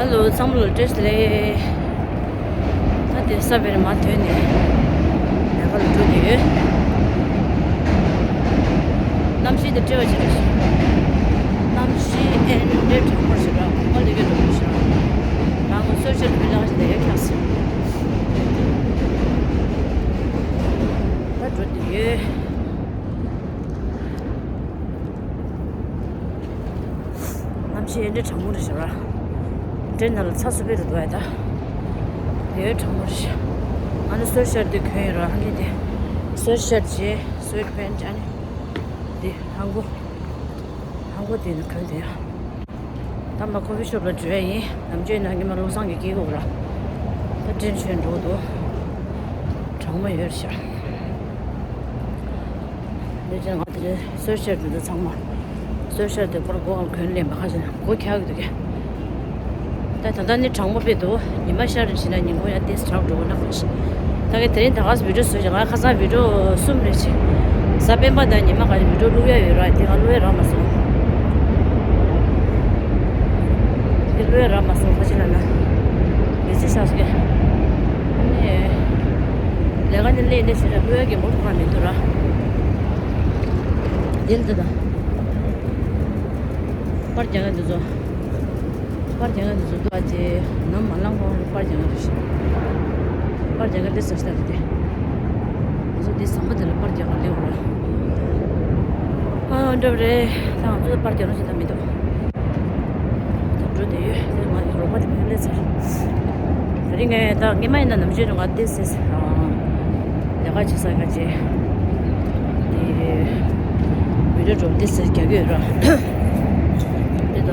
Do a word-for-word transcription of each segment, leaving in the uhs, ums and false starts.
ཧེ་ལོ། ཚང་མ་ལ་བཀྲ་ཤིས་བདེ་ལེགས། ད་དེ་ས་བེར་མ་ཐོན་ནས་ལས་ཀ་ལ་འགྲོ་གི་ཡོད། གནམ་གཤིས་དེ་བཀྲ་བ་ཅིག་རེད། གནམ་གཤིས་ཨེ་འདྲའི་གྲང་མོ་ཞིག་ར། གོམ་པ་ལས་ཀ་འགྲོ་གི་ཞིག་ར། ང་ངོ་སོ་ཤར་བུ་ལག་ཞིག་ལས་ཀ་ཁྱག་སི་ད་འགྲོ་གི་ཡོད། གནམ་གཤིས་ཨེ་འདྲའི་གྲང་མོ་རེད་ཤག་ར། འདྲེ་ནང་ལ་ཚ་སུ་བེ་རུ་འདུག་ཨ་ད། ཡོད་གྲང་མོ་རེད་ཤག་ཨ་ནི་སོ་ཤར་དེ་གོན་ཡོད་ར། ཨ་ནི་དེ་སོ་ཤར་རྗེས་སུ་ཝེད་པན་ཨ་ནི་དེ་ཧང་གོ་ཧང་གོ་དེ་ནི་གོན་དེ་ཡ། ད་མ་ཁོ་ཕི་ཤོབ་ལ་འགྲོ་ཡ་ཡིན། ནམ་རྒྱུན་ན་ངས་མ་བློ་བཟང་གི་སྐད་གོ་ར། ད་དྲན་ཆོས་འགྲོ་འདུག་གྲང་མོ་ཡོད་རེད་ཤག་འདི་ཅན་ང་དེ་རིང་སོ་ཤར་དེ་ཚོ་ཚང་མ་སོ་ཤར་དེ་པར་མགོ་གང་གོན་ལེན་པ་ཁ་ཅིག་མགོ་འཁྱག་གི་འདུག་གས། ད་ད་ལྟ་ནི་གྲང་མོ་དཔེ་འདུག་ཉི་མ་ཤར་རེ་བྱས་ན་ཉིན་གུང་ཡང་ཏོག་ཙམ་དྲག་འགྲོ་གི་ན་ག་ཤི། ད་གིན་དེ་རིང་ད་ག་སེ་བི་ཌིའོ་བཟོས་ཀྱང་ང་ཁ་སང་བི་ཌིའོ་གསུམ་རེ་བྱས། གཟའ་སྤེན་པ་དང་ཉི་མ་ག་རེ་བི་ཌིའོ་བླུག་ཡ་ཡོད་ར། དེ་ང་བླུག་ཡ་རག་མ་སོང་། དེ་བླུག་ཡ་རག་མ་སོང་། ག་ཅི་ལབ་ན་ལས་ཚེ་ཤག་སོ་གས། ཨ་ནི་ལས་ཀ་ནི་ལས་ནས་བྱས་ན་བླུག་ཡ་གི་མུར་ཁོ་ར་མི་འདུག་ར། དེ་ལ་འདི་དང་པར་རྒྱག་ཡ་འདི་ཚོ། པར་རྒྱག་ཡ་འདི་ཚོ་འདུག་ཨ། དེ་ནམ་མ་ལངས་གོང་ལ་པར་རྒྱག་ཡ་རེད་ཤག་པར་རྒྱག་ཡ་འདི་ཟ་ཤ་རེད་དེ། ང་ཚོ་འདི་ཟམ་པ་འདི་ལ་པར་རྒྱག་ག་སླེབས་པ་རེད། ཨ་འདྲ་པོ་རེད། ད་ང་ཚོ་པར་རྒྱག་རོགས་བྱེད་ད་མི་འདུག་ད་འགྲོ་བསྡད་ཡོད། དེ་ང་ཡི་རོགས་པ་དེ་ཕན་སླེབས་ཚར། དེ་རིང་ངས་ད་ངས་མ་ཡིན་ན་ནམ་རྒྱུན་རུ་ང་ཏོག་ཙམ་ལས་ཀ་བྱེད་ས་ག་བྱེད། དེ་བི་ཌིའོ་འགྲོ་ཏོག་ཙམ་རྒྱག་གི་ཡོད་ར། དེ་ད་དེ་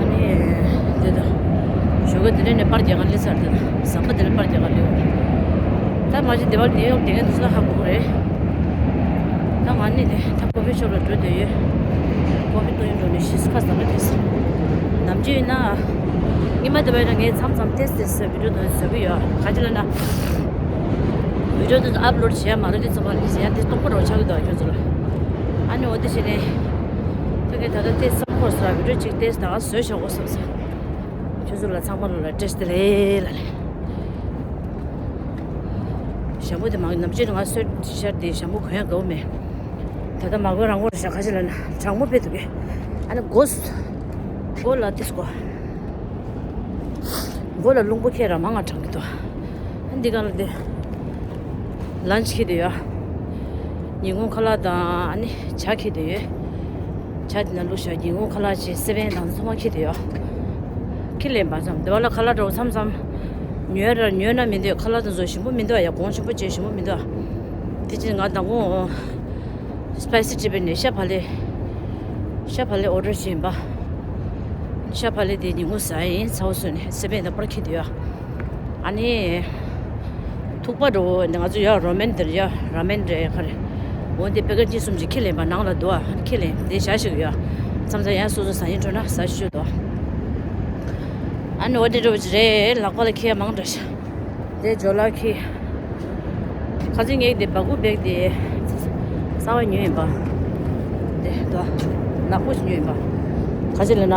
ཨ་ནི་དེ་ད་ཞོགས་ཀ་དེ་ནས་ནས་པར་རྒྱག་ག་སླེབས་ཚར། དེ་ཟམ་པ་དེ་ནས་པར་རྒྱག་ག་སླེབས། ད་མ་གཞི་དེ་བར་ནིའུ་ཡོག་དེ་ངས་འདུག་ས་ཧ་གོ་གི་རེད། ད་ང་ནི་དེ་ད་ཀོ་ཕི་ཤོབ་ལ་འགྲོ་བསྡད་ཡོད། ཀོ་ཕི་བཏུང་ཡོང་འགྲོ་ནས་ཤི་སུ་ཁ་ཟ་མ་དེ་ཟ། ནམ་རྒྱུན་ཡིན་ན་ཉི་མ་དེ་བས་ན་ངས་མཚམས་མཚམས་ཏོག་ཙམ་བི་ཌིའོ་དེ་བཟོ་གི་ཡོད། ག་ཅི་ལབ་ན་བི་ཌིའོ་དེ་ཚོ་ཨབ་ལོཌ་བྱེད་ཡ་མ་རེད། དེ་ཚོ་མ་རེད་ཟེར་ཡ་དེ་སྟོང་པ་རོ་ཆགས་ཀྱི་འདུག་ཁྱོད་ཚོ་ལ། ཨ་ནི་འོ་དེ་བྱས་ནས་ཁྱོད་ཀྱིས་ད་ལྟ་ཏོག་ཙམ་འཁོར་ས་བི་ཌིའོ་གཅིག་ཏོག་ཙམ་ད་ག་བཟོས་ཆོག་གོ་བསམ་ས། ཁྱོད་ཚོ་ལ་ཚང་མ་ལོ་ལ་བཀྲ་ཤིས་བདེ་ལེགས་ལ་ལས། ཞྭ་མོ་དེ་མ་ནམ་རྒྱུན་ང་གསོལ་ཤར་དེ་ཞྭ་མོ་གོན་ཡག་དགའ་བོ་མེད། ད་ལྟ་མ་གོན་རང་གོན་རེད་ཤག་ག་ཅི་ལབ་ན་གྲང་མོ་དཔེ་འདུག་གས། ཨ་ནི་མགོ་མགོ་ལ་ཏིས་མགོ་མགོ་ལ་རླུང་བུ་ཁྱེར་ར་མང་ང་གྲང་གི་འདུག་ཨ་འདི་ག་ལ་དེ་ལན་ཆི་ཁྱེར་དེ་ཡོད། ཉིན་གུང་ཁ་ལག་དང་ཨ་ནི་ཇ་ཁྱེར་དེ་ཡོད། ཇ་དེ་ན་བླུགས་ཤག་ཉིན་གུང་ཁ་ལག་ཅིག་སེ་བན་དང་ཚང་མ་ཁྱེར་དེ་ཡོད། ཁྱེར་ལེན་པ་ཙམ་དེ་བ་ལ་ཁ་ལག་འགྲོ་མཚམས་མཚམས་ཉོས་ར་ཉོས་ན་མི་འདོད། ཁ་ལག་དེ་ཚོ་ཞིམ་པོ་མི་འདུག་ཡ། གོང་ཞིམ་པོ་བྱས་ཞིམ་པོ་མི་འདུག་དེ་ཅི་ང་མདང་དགོང་སི་པའི་སི་ཊི་བེཊ་ནས་ཤ་བག་ལེབ། ཤ་བག་ལེབ་ཨོ་ཌར་བྱས་ཡིན་པ། ཤ་བག་ལེབ་དེ་ཉིན་གུང་ཟ་ཡ་ཡིན། ཚ་བོ་བཟོས་ནས་སེ་བན་དང་པར་ཁྱེར་དེ་ཡོད། ཨ་ནི། ཐུག་པ་འགྲོ་འདི་ང་ཚོ་ཡ་རོ་མན་འདིར་ཡ་ར་མེན་རེད་ག་རེ། འོ་འདི་པེ་ཀེ་ཊི་གསུམ་ཅིག་ཁྱེར་ལེན་པ་ནང་ལ་འདུག་ཨ་ཁྱེར་ལེན་དེ་བཞག་ཞིག་ཡ། མཚམས་མཚམས་ཡང་སོ་སོ་ཟ་ཡིན་འགྲོ་ན་ཟ་ཤོད་དོ། ཨ་ནི་འོ་འདི་འགྲོ་བ་ཅི་རེད། ལག་པ་ལ་ཁྱེར་ཡ་མང་འགྲོ་ཤག་དེ་ཇོ་ལགས་ཁྱེར། ཁ་སང་ངས་དེ་སྦ་ཁུག་བེག་དེ་གསར་པ་ཉོས་ཡིན་པ། དེ་དོ། ནག་པོ་ཞིག་ཉོས་ཡིན་པ། ག་ཅི་ལབ་ན།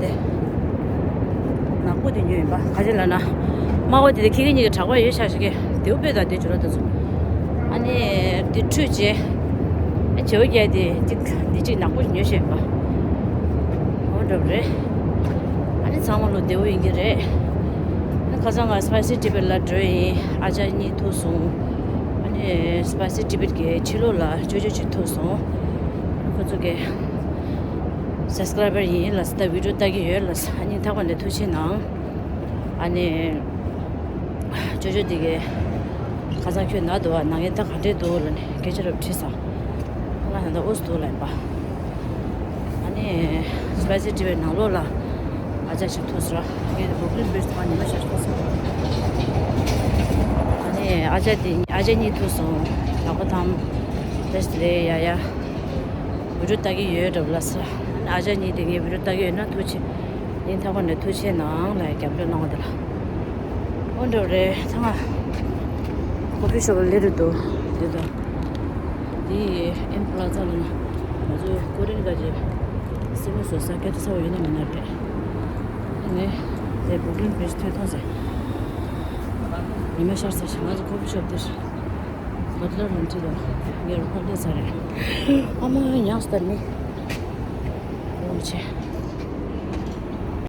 དེ། ནག་པོ་དེ་ཉོས་ཡིན་པ། ག་ཅི་ལབ་ན། དམར་པོ་དེ་དེ་ཁྱེད་ཀྱི་གཉིས་ཀྱི་གྲགས་པ་ཡོད་ཤག་ཤག་གི་དེའུ་དཔེ་དང་དེ་བྱོས་ར་དེ་ཚོ། ཨ་ནི། དེ་ཁྲུས་བྱས། ཨ་བྱེའུ་རྒྱལ་དེ་གཅིག་དེ་གཅིག་ནག་པོ་ཞིག་ཉོས་ཤག་ཡིན་པ། འོ་འདྲ་པོ་རེད། ཨ་ནི་ཚང་མ་ལོ་བདེ་པོ་ཡིན་གྱི་རེད། ཨ་ཁ་སང་ང་སི་པའི་སི་ཊི་བེཊ་ལ་འགྲོ་ཡིན། ཨ་ཅག་གཉིས་ཐུག་སོང་། ཨ་ནི་སི་པའི་སི་ཊི་བེཊ་གི་ཕྱི་ལོགས་ལ་ཅོ་ཅོ་ཅིག་ཐུག་སོང་། ཁོ་ཚོ་གི་སབ་སི་ཀ་རའི་བར་ཡིན་ལབ་སོང་། ད་བི་ཌིའོ་ལྟ་གི་ཡོད་ལབ་སོང་། ཨ་ནི་ཐག་པ་ནས་ཐུགས་ཆེ་གནང་། ཨ་ནི། ཅོ་ཅོ་འདི་གས། ཁ་སང་ཁྱོད་ན་འདུག་བ། ན་མཁན་ད་ག་འདྲས་འདུག་ལབ་ནས་སྐད་ཆ་རབ་དྲིས་སོང་། ང་ད་ལྟ་ཨོ་སི་འདུག་ལབ་ཡིན་པ། ཨ་ནི། སི་པའི་སི་ཊི་བེཊ་ནང་ལོགས་ལ་ཨ་ཅག་ཞིག་ཐུག་སོང་ར། ངས་དེ་བོ་ཀི་ལིན་བེ་རི་ཐང་ཉི་མ་ཞག་ཐུག་སོང་། ཨ་ནི་ཨ་ཅག་དེ་ཨ་ཅག་གཉིས་ཐུག་སོང་། ལག་པ་ཐམ། བེ་སི་ལེ་ཡ་ཡ། བི་ཌིའོ་ལྟ་གི་ཡོད་འདྲ་པོ་ལབ་སོང་། ཨ་ཅག་གཉིས་དེ་ངའི་བི་ཌིའོ་ལྟ་གི་ཡོད་ན་ཐུགས་ཆེ། ཡིན་ཐག་པ་ནས་ཐུགས་ཆེ་གནང་ལབ་རྒྱབ་སྐྱོར་གནང་བ་དེ་ལ། འོ་འདྲ་པོ་རེད། ད་ང་ཀོ་ཕི་ཤོབ་ལ་སླེབས་རེད་འདུག་འདི་དང་ འདི་ཨེམ་པ་ལ་ཛ་ལ་ན་ང་ཚོ་ཀོ་རི་ཡན་ག་ཅེ་སེ་མོ་སོ་ས་སྐད་ཆ་ཚ་བོ་ཡོད་ན་མེད་ན་རེད། ངས་དེ་བུ་ཀྲིན་བེ་ཤི་ཐོས་ཐོང་ཟེར། ཉི་མ་ཤར་ཚར་ཞིག་ང་ཚོ་ཀོ་ཕི་ཤོབ་དེར་བ་ཏི་ལར་རང་ཁྲིད་དང་ངས་རོགས་པ་སླེབས་ཚར་རེད། ཨ་མ་ཉག་སྟར་ནི་འོ་ཆེ།